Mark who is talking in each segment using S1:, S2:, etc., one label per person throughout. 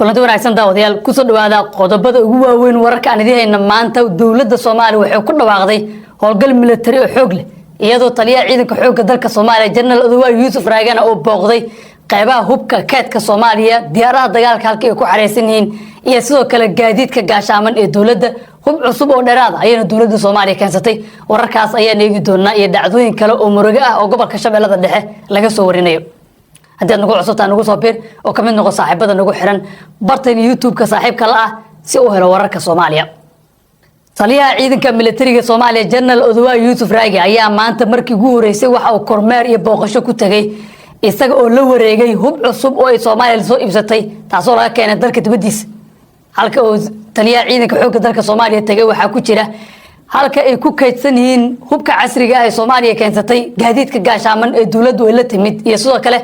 S1: Kulanti wanaagsan, daawadayaal. Kusoo dhawaada qodobada ugu waaweyn wararka aan idiin hayna maanta. Dowladda Soomaaliya waxay ku dhawaaqday howlgal militari oo xoog leh, iyadoo taliyaha ciidanka xoogga dalka Soomaaliya, Jenaraal Odowaa Yuusuf Raagana, uu booqday qeybaha hubka keedka Soomaaliya, diyaaradaha dagaalka halka ay ku xareysan yihiin iyo sidoo kale gaadiidka gaashaaman ee dowladda. Hub cusub oo dheeraad ah ayayna dowladda Soomaaliya keensatay. Wararkaas ayaan eegi doonaa iyo dhacdooyin kale oo murugo ah oo gobolka Shabeellada Dhexe laga soo warinayo. Haddii aad nagu cusubtaa, nagu soo biir oo kamid noqo saaxiibada nagu xiran bartan YouTube-ka saaxiibka la ah si uu helo wararka Soomaaliya. Taliyaha ciidanka militariga Soomaaliya, Jenaraal Odowaa Yuusuf Raagi, ayaa maanta markii ugu horeysay waxa uu kormeer iyo booqasho ku tegey, isaga oo la wareegay hub cusub oo ay Soomaaliya soo iibsatay, taasoo laga keenay dalka dibadiisa. Halka uu taliyaha ciidanka xoogga dalka Soomaaliya tegay waxaa ku jira halka ay ku kaydsan yihiin hubka casriga ah ee Soomaaliya keensatay, gaadiidka gaashaaman ee dowladdu ay la timid, iyo sidoo kale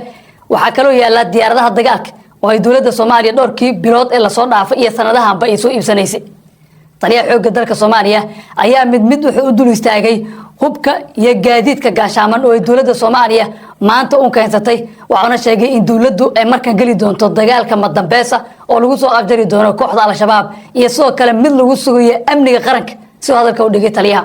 S1: waxaa kaloo yaala diyaaradaha dagaalka oo ay dowladda Soomaaliya dhowrkii bilood ee lasoo dhaafay iyo sanadahanba ay soo iibsanaysay. Taliyaha xoogga dalka Soomaaliya ayaa mid mid wuxuu u dul istaagay hubka iyo gaadiidka gaashaaman oo ay dowladda Soomaaliya maanta u keensatay, waxauna sheegay in dowladdu ay markan geli doonto dagaalka madambeesa oo lagu soo afjari doono kooxda Al-Shabaab iyo sidoo kale mid lagu sugayo amniga qaranka, siduu hadalka u dhigay taliyaha.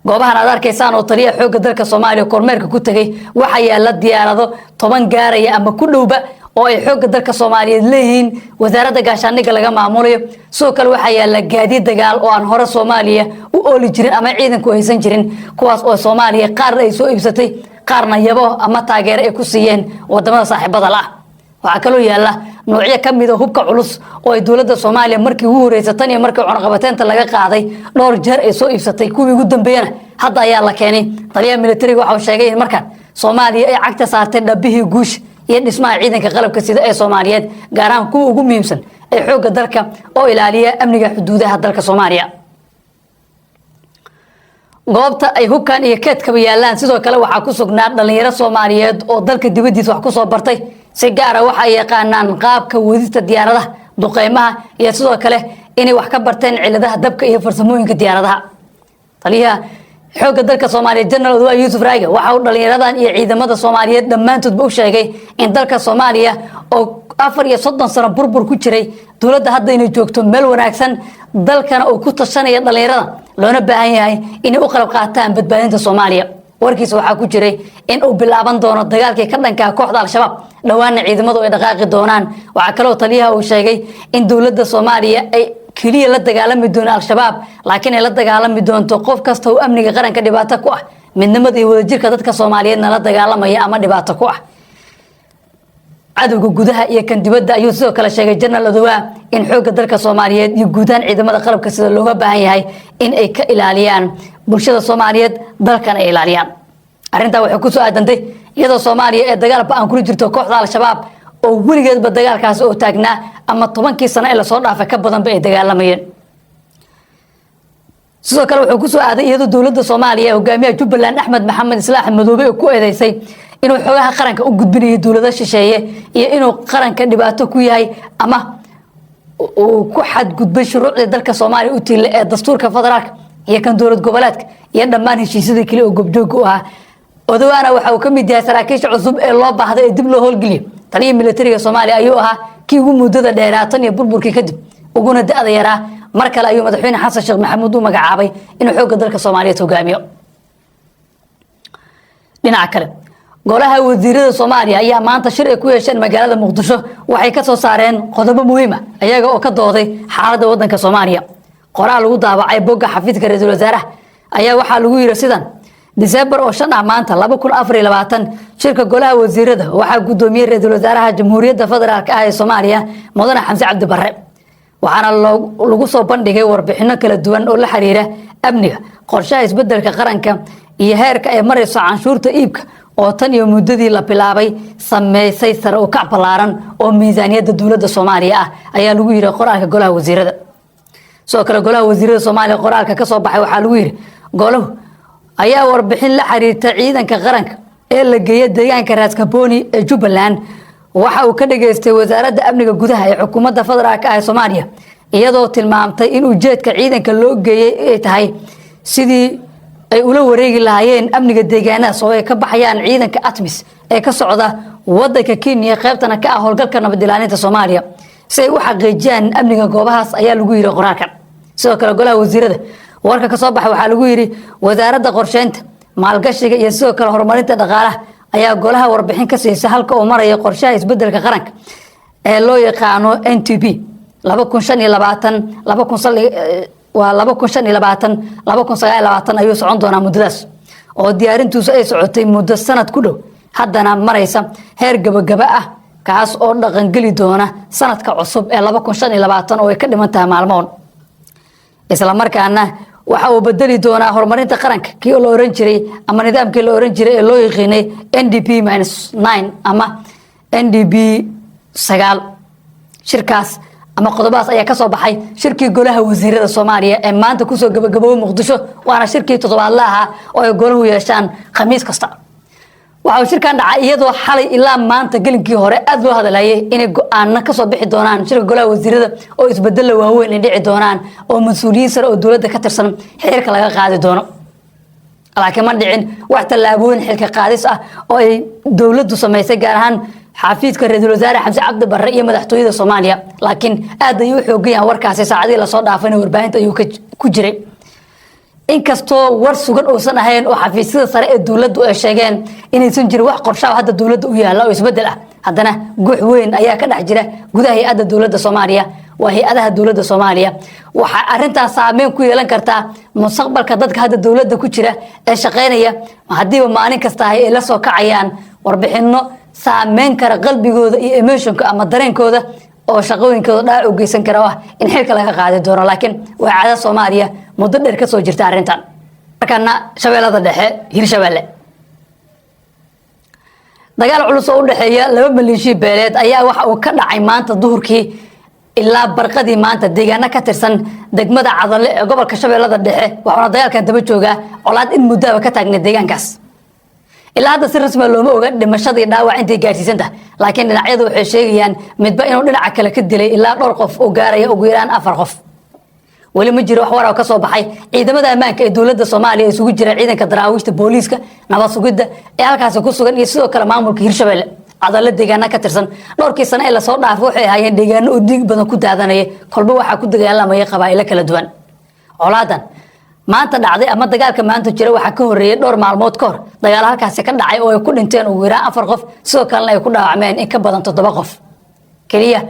S1: Goobahan aad arkaysaan oo taliyaha xoogga dalka Soomaaliya kormeerka ku tegay waxaa yaala diyaarado 10 gaaraya ama ku dhowba oo ay xoogga dalka Soomaaliyeed leeyihiin, wasaaradda gaashaandhigga laga maamulayo. Sidoo kale waxaa yaala gaadiid dagaal oo aan hore Soomaaliya u ooli jirin ama ciidanku haysan jirin, kuwaas oo Soomaaliya qaarna ay soo iibsatay, qaarna yabo ama taageero ay ku siiyeen wadamada saaxiibada la ah. Waxaa kaloo yaala noocyo ka mida hubka culus oo ay dowladda Soomaaliya markii ugu horreysay tan iyo markii cunaqabateynta laga qaaday dhowr jeer ay soo iibsatay. Kuwii ugu dambeeyana hadda ayaa la keenay. Taliyaha militariga waxa uu sheegay in markaan Soomaaliya ay cagta saartay dhabbihii guusha iyo dhismaha ciidanka qalabka sida ee Soomaaliyeed, gaar ahaan kuwa ugu muhiimsan ee xoogga dalka oo ilaaliya amniga xuduudaha dalka Soomaaliya. Goobta ay hubkan iyo keedkaba yaalaan sidoo kale waxaa ku sugnaa dhalinyaro Soomaaliyeed oo dalka dibaddiisa wax kusoo bartay. Si gaara waxa ay yaqaanaan qaabka wadista diyaaradaha duqeymaha iyo sidoo kale inay wax ka barteen ciladaha dabka iyo farsamooyinka diyaaradaha. Taliyaha xoogga dalka Soomaaliya, General Odowaa Yuusuf Raage, waxa uu dhalinyaradan iyo ciidamada Soomaaliyeed dhammaantoodba u sheegay in dalka Soomaaliya oo 34 sano burbur ku jiray, dowladda hadda inay joogto meel wanaagsan, dalkana uu ku tashanaya dhalinyarada, loona baahan yahay inay u qalab qaataan badbaadinta Soomaaliya. Warkiisa waxaa ku jiray in uu bilaaban doono dagaalkii ka dhankaa kooxda Al-Shabaab, dhowaana ciidamadu ay dhaqaaqi doonaan. Waxaa kaloo taliyaha uu sheegay in dowladda Soomaaliya ay keliya la dagaalami doono Al-Shabaab, laakiin ay la dagaalami doonto qof kasta oo amniga qaranka dhibaato ku ah, midnimada iyo wadajirka dadka Soomaaliyeedna la dagaalamaya ama dhibaato ku ah. Cadowga gudaha iyo kan dibadda ayuu sidoo kale sheegay General Odowaa in xoogga dalka Soomaaliyeed iyo guudahaan ciidamada qalabka sida looga baahan yahay in ay ka ilaaliyaan bulshada Soomaaliyeed, dalkan ay ilaaliyaan. Arrintaa waxay kusoo aadantay iyadoo Soomaaliya ee dagaal ba-an kula jirto kooxda Al-Shabaab, oo weligeedba dagaalkaasi oo taagnaa ama 10kii sano ee lasoo dhaafay ka badanba ay dagaalamayeen. Sidoo kale wuxuu kusoo aaday iyadoo dowladda Soomaaliya, hogaamiyaha Jubbaland Axmed Maxamed Islaax Madoobe, ku eedeysay inuu xogaha qaranka u gudbinayo dowlado shisheeye iyo inuu qaranka dhibaato ku yahay ama uu ku xadgudbay shuruucdii dalka Soomaaliya u tiila ee dastuurka federaalka iyo kan dowlad goboleedka iyo dhammaan heshiisyadii kale oo goobjooga u ahaa. Odowaana waxa uu ka mid yahay saraakiisha cusub ee loo baahday ee dib loo howlgeliyo. Taliyihii militariga Soomaaliya ayuu ahaa kii ugu muddada dheeraatan iyo burburkii kadib uguna da-da yaraa. Mar kale ayuu Madaxweyne Xasan Sheekh Maxamuud u magacaabay inuu xoogga dalka Soomaaliyeed hogaamiyo. Dhinaca kale, golaha wasiirada Soomaaliya ayaa maanta shir ay ku yeesheen magaalada Muqdisho waxay ka soo saareen qodobo muhiim ah, iyaga oo ka dooday xaaladda wadanka Soomaaliya. Qoraal lagu daabacay bogga xafiiska ra-iisul wasaaraha ayaa waxaa lagu yiri sidan: Disembar oo 5 ah maanta 2024, shirka golaha wasiirada waxaa guddoomiyey ra-iisul wasaaraha Jamhuuriyadda Federaalk ah ee Soomaaliya, Mudane Xamse Cabdi Barre, waxaana lagu soo bandhigay warbixino kala duwan oo la xiriira amniga, qorshaha isbedelka qaranka iyo heerka ay marayso canshuurta iibka oo tan iyo muddadii la bilaabay sameysay sare u kac ballaaran oo miisaaniyadda dowladda Soomaaliya ah, ayaa lagu yiri qoraalka golaha wasiirada. Sidoo kale golaha wasiirada Soomaaliya qoraalka ka soo baxay waxaa lagu yiri: golahu ayaa warbixin la xiriirta ciidanka qaranka ee la geeya deegaanka Raaskaboni ee Jubbaland waxa uu ka dhageystay wasaaradda amniga gudaha ee xukuumadda federaalk ah ee Soomaaliya, iyadoo tilmaamtay in ujeedka ciidanka loo geeyey ay tahay sidii ay ula wareegi lahaayeen amniga deegaanadaas oo ay ka baxayaan ciidanka ATMIS ee ka socda wadanka Kenya, qaybtana ka ah howlgalka nabad ilaalinta Soomaaliya, si ay u xaqiijiyaan amniga goobahaas, ayaa lagu yiri qoraalkan. Sidoo kale golaha wasiirada warka ka soo baxay waxaa lagu yiri: Wasaaradda Qorsheynta, Maalgashiga iyo sidoo kale Horumarinta Dhaqaalaha ayaa golaha warbixin ka siisa halka uu maraya qorshaha isbedelka qaranka ee loo yaqaano NTP 2025, waa 2025, 2029 ayuu socon doonaa muddadaas, oo diyaarintiisu ay socotay muddo sanad ku dhow, haddana maraysa heer gabagaba ah, kaas oo dhaqangeli doona sanadka cusub ee 2025 oo ay ka dhiman tahay maalmoon. Islamarkaana waxa uu bedeli doonaa horumarinta qaranka kii la oran jiray ama nidaamkii la oran jiray ee loo yaqiinay NDP -9 ama NDP 9. Shirkaas ama qodobadaas ayaa kasoo baxay shirkii golaha wasiirada Soomaaliya ee maanta kusoo gabagaboobay Muqdisho, waana shirkii toddobaadla ahaa oo ay golahu yeeshaan Khamiis kasta. Waxa uu shirkan dhacay iyadoo xalay ilaa maanta gelinkii hore aada loo hadlayay inay go-aano kasoo bixi doonaan shirka golaha wasiirada oo isbedela waaweyn ay dhici doonaan oo mas-uuliyiin sare oo dowladda ka tirsan xilka laga qaadi doono, laakiin ma dhicin wax tallaabooyin xilka qaadis ah oo ay dowladdu samaysay, gaar ahaan xafiiska ra-iisul wasaare Xamse Cabdi Barre iyo madaxtooyada Soomaaliya. Laakiin aad ayuu u xoogan yahay warkaasi, saacadihii lasoo dhaafayna warbaahinta ayuu ku jiray, inkastoo war sugan uusan ahayn oo xafiisyada sare ee dowladdu ay sheegeen inaysan jirin wax qorshaha hadda dowladda u yaalla oo isbedel ah. Haddana guux weyn ayaa ka dhex jira gudaha hay-adda dowladda Soomaaliya, waa hay-adaha dowladda Soomaaliya. Waxaa arrintaas saameyn ku yeelan kartaa mustaqbalka dadka hadda dowladda ku jira ee shaqaynaya, haddiiba maalin kasta ay la soo kacayaan warbixino saameyn kara qalbigooda iyo emotionka ama dareenkooda oo shaqooyinkooda dhaawac u geysan kara, oo ah in xilka laga qaadi doono. Laakiin waa caada Soomaaliya muddo dheer ka soo jirta arrintan. Markana Shabeellada Dhexe, Hirshabelle, dagaal culus oo u dhexeeya laba maleeshiya beeleed ayaa waxa uu ka dhacay maanta duhurkii ilaa barqadii maanta deegaano ka tirsan degmada Cadale ee gobolka Shabeellada Dhexe. Waxauna dagaalkan daba joogaa colaad in muddoaba ka taagnay deegaankaas. Ilaa hadda si rasmiya looma oga dhimashadii dhaawac intay gaarsiisan tahay, laakiin dhinacyadu waxay sheegayaan midba inuu dhinaca kale ka dilay ilaa dhowr qof oo gaaraya ugu yaraan afar qof. Weli ma jiro wax war oo ka soo baxay ciidamada ammaanka ee dowladda Soomaaliya, isugu jira ciidanka daraawiishta, booliiska, nabad sugidda ee halkaasi ku sugan iyo sidoo kale maamulka Hirshabelle. Cadalo deegaana ka tirsan dhowrkii sano ee lasoo dhaafay waxay ahaayeen deegaano oo dhiig badan ku daadanaya, kolba waxaa ku dagaalamaya qabaa'ilo kala duwan. Colaadan maanta dhacday ama dagaalka maanta jira waxaa ka horreeyay dhowr maalmood ka hor dagaalo halkaasi ka dhacay oo ay ku dhinteen ugu yaraan afar qof, sidoo kalena ay ku dhaawacmeen in ka badan toddoba qof. Keliya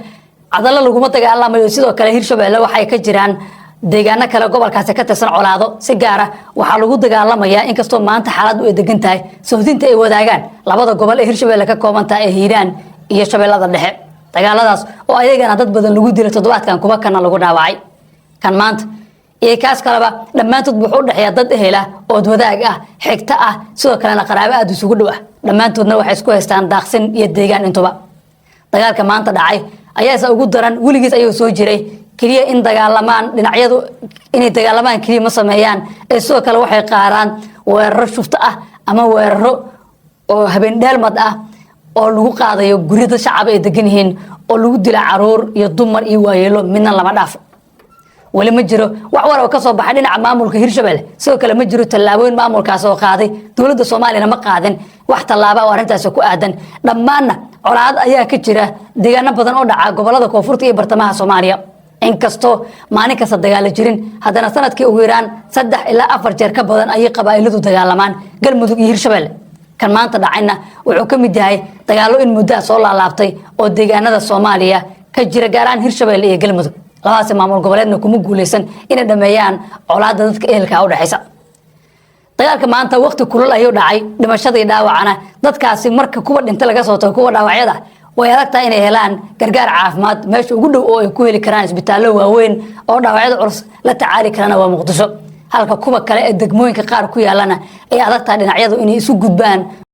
S1: Cadalo laguma dagaalamayo, sidoo kale Hirshabelle waxay ka jiraan deegaano kale gobolkaasi ka tirsan colaado. Si gaara waxaa lagu dagaalamayaa, inkastoo maanta xaaladdu ay degan tahay, sohdinta ay wadaagaan labada gobol ee Hirshabelle ka kooban tahay ee Hiiraan iyo Shabeellada Dhexe. Dagaaladaas oo ayagana dad badan lagu dilay toddobaadkan, kuwa kana lagu dhaawacay. Kan maanta iyo kaas kaleba dhammaantood wuxuu u dhexeeyaa dad ehela, ood wadaag ah, xigto ah, sidoo kalena qaraabo aada isugu dhow ah. Dhammaantoodna waxay isku haystaan daaqsin iyo deegaan intuba. Dagaalka maanta dhacay ayaase ugu daran weligiis ayuu soo jiray. Keliya in dagaalamaan dhinacyadu inay dagaalamaan keliya ma sameeyaan ee sidoo kale waxay qaaraan weeraro shufto ah ama weeraro oo habeendheelmad ah oo lagu qaadayo guryada shacab ay degan yihiin, oo lagu dila caruur iyo dumar iyo waayeelo, midna lama dhaafo. Weli ma jiro wax war oo kasoo baxay dhinaca maamulka Hirshabelle. Sidoo kale ma jiro tallaabooyin maamulkaas oo qaaday. Dowladda Soomaaliyana ma qaadin wax tallaaba oo arrintaasi ku aadan. Dhammaanna colaad ayaa ka jira deegaano badan oo dhaca gobolada koonfurta iyo bartamaha Soomaaliya. Inkastoo maalin kasta dagaala jirin, haddana sanadkii ugu yaraan 3 ilaa 4 jeer ka badan ayay qabaa'iladu dagaalamaan Galmudug iyo Hirshabelle. Kan maanta dhacayna wuxuu ka mid yahay dagaallo in muddaa soo laalaabtay oo deegaanada Soomaaliya ka jira, gaar ahaan Hirshabelle iyo Galmudug. Labadaasi maamul goboleedna kuma guuleysan inay dhameeyaan colaadda dadka ehelka u dhexaysa. Dagaalka maanta waqti kulul ayuu dhacay. Dhimashadii dhaawacana dadkaasi marka kuwa dhinta laga soo tago, kuwa dhaawacyada way adag tahay inay helaan gargaar caafimaad. Meesha ugu dhow oo ay ku heli karaan isbitaallo waaweyn oo dhaawacyada culus la tacaali karana waa Muqdisho, halka kuwa kale ee degmooyinka qaar ku yaalana ay adag tahay dhinacyadu inay isu gudbaan.